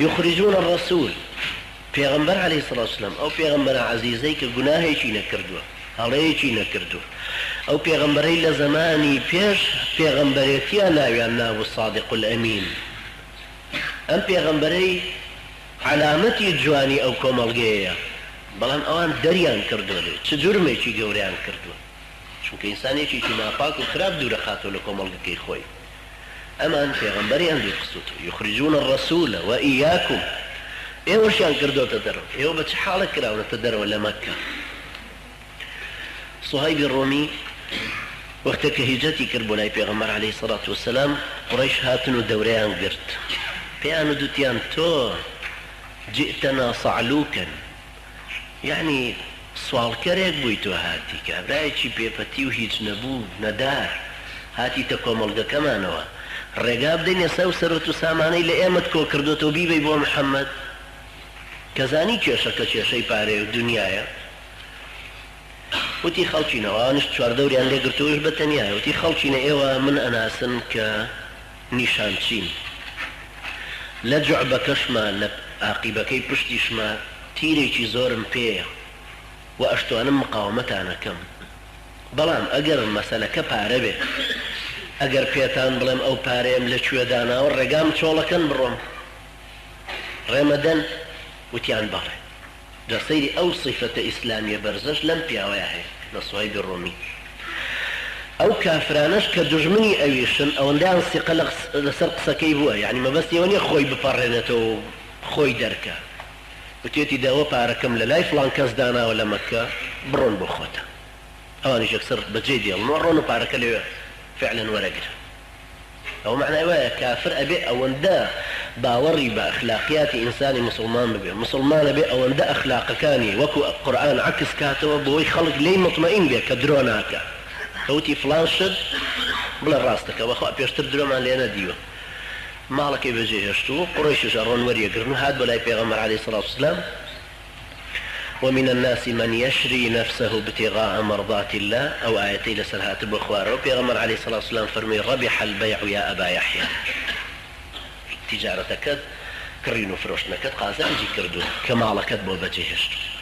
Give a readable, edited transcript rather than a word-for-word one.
یخرجون الرسول، پێغەمبەر علیە الصلوة والسلام ئەو پێغەمبەرە عەزیزەی کە گوناهێکی نەکردووە، هەڵەیەکی نەکردووە، ئەو پێغەمبەرەی لە زەمانی پێش پێغەمبەرێتیا ناویان نابوو الصادق الامین، ئەم پێغەمبەرەی عەلامەتی جوانی ئەو کۆمەڵگەیەیە، بەڵام ئەوان دەریان کردووە لێی، چ جورمێکی گەورەیان کردووە، چونکە ئینسان یەکێکی ناپاک و خراپ دوورەخاتەوە لە کۆمەڵگەکەی خۆی. ئەمان پێغەمبەریان دوور خستۆتەوە، یخرجون الرسول وایاکم، ئێوەشیان کردۆتە دەرەوە، ئێوە بە چ حاڵێک کراونەتە دەرەوە لە مەککە؟ صهیب ڕۆمی وەختێک کە هیجرەتی کرد بۆ لای پێغەمبەر علیە الصلوة والسلام، قوڕەیش هاتن و دەورەیان گرت، پێیان ودوتیان تۆ جئتنا صعلوکا، یەعنی سواڵکەرێک بووی تۆ هاتی، کابرایەکی بێ پەتی و هیچ نەبوو، نەدار، هاتیتە کۆمەڵگەکەمانەوە، ڕێگا بدەین ئێستا ئەو سەروەت و سامانەی لە ئێمەت کۆ کردۆتەوە بیبەی بۆ محەمەد؟ کە زانی کێشەکە کێشەی پارەیە و دونیایە، وتی خەڵکینە، ئەوانیش چواردەوریان لێ گرتووە ئەویش بە تەنیایە، وتی خەڵکینە ئێوە من ئەناسن کە نیشانچین، لە جوعبەکەشما لە ئاقیبەکەی پشتیشما تیرێکی زۆرم پێیە و ئەشتوانم مقاوەمەتانەکەم، بەڵام ئەگەر مەسەلەکە پارە بێ، ئەگەر پێتان بڵێم ئەو پارەیەم لە کوێ داناوە ڕێگام چۆڵەکەن بڕۆم، ڕێمەدەن؟ وتیان بەڵێ. جا سەیری ئەو سیفەتە ئیسلامیە بەرزەش لەم پیاوەیا هەیە لە سوهەیبی ڕۆمی. ئەو کافرانەش کە دوژمنی ئەویشن ئەوەندەیان سیقە لەسەر قسەکەی بووە، یەعنی مەبەستی ئەوە نیە خۆی بپەڕێنێتەوە و خۆی دەرکا. وتیەتی دە ئەوە پارەکەم لە لای فڵان کەس داناوە لە مەککە بڕۆن بۆ خۆتان. ئەوانیش یەکسەر بەجێی دێڵن و ئەڕۆن و پارەکە لەوێ فعلەن وەرەگرن. ئەوە مەعنای وایە کافر ئەبێ ئەوەندە باوەڕی بە ئەخلاقیاتی ئینسانی موسڵمان ببێ، موسڵمان ئەبێ ئەوەندە ئەخلاقەکانی وەکو قورئان عەکس کاتەوە بۆی خەڵک لێی موتمەئین بێ کە درۆ ناکا، کە وتی فڵان شت بڵێ ڕاست دەکا، بەخوا پێشتر درۆمان لێ نەدیوە. ماڵەکەی بەجێ هێشت و قوڕەیشیش ئەڕۆن وەریەگرن و هات بۆ لای پێغەمبەر عەلەیهی سڵات وسلام، ومن الناس من یشری نفسه ابتغاء مرضات اللە، ئەو ئایەتەی لەسەر هاتبووە خوارەوە، پێغەمبەر علیە الصلوە والسلام فەرمووی، ربح البیع یا ابا یحیی، تیجارەتەکەت، کڕین و فرۆشتنەکەت قازانجی کردووە کە ماڵەکەت بۆ بەجێهێشتووە.